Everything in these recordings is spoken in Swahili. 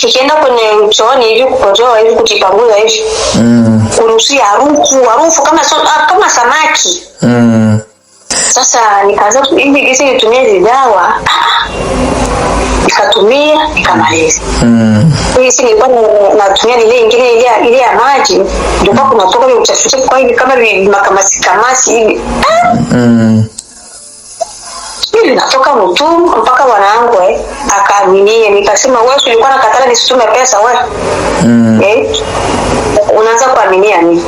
Nikienda kwenye chooni hivi kukojoa hivi kujipanguza hivi, kunusia harufu harufu kama kama samaki. Sasa nikaanza hivi gisi nitumie hizi dawa, nikatumia nikamaliza. Hii si nilikuwa natumia ile ingine ile ya maji, ndio kwa kunatoka ile uchafu uchafu kwa hivi kama makamasi kamasi hivi. Hivi natoka mtu mpaka bwanangu akaaminie. Nikasema wewe ulikuwa nakatala nisitume pesa wewe. Unaanza kuaminia nini?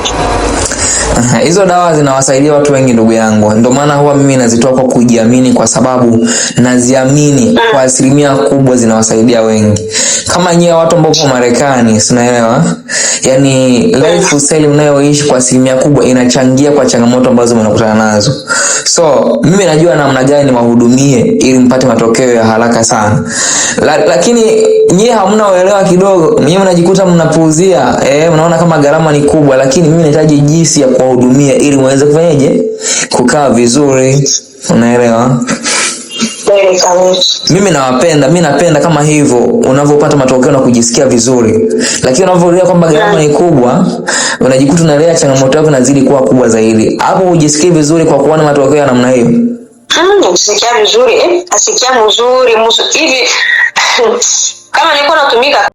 Hizo dawa zinawasaidia watu wengi ndugu yangu, ndio maana huwa mimi nazitoa kwa kujiamini, kwa sababu naziamini kwa asilimia kubwa zinawasaidia wengi. Kama nyie watu ambao mpo Marekani, sinaelewa, yaani lifestyle mnayoishi kwa asilimia kubwa inachangia kwa changamoto ambazo mnakutana nazo. So mimi najua namna gani niwahudumie ili mpate matokeo ya haraka sana. Lakini nyie hamna uelewa kidogo, nyie mnajikuta mnapuuzia, mnaona kama gharama ni kubwa, lakini mimi nahitaji jinsi ya kuwahudumia ili muweze kufanyaje, kukaa vizuri, unaelewa? Kweli kabisa. Mimi nawapenda, mimi napenda kama hivyo unavyopata matokeo na kujisikia vizuri, lakini unavyolia kwamba gharama ni kubwa, unajikuta unalea changamoto yako inazidi kuwa kubwa zaidi. Hapo hujisikii vizuri kwa kuona matokeo ya namna hiyo. Nasikia vizuri, nasikia mzuri mzuri hivi kama nilikuwa natumika.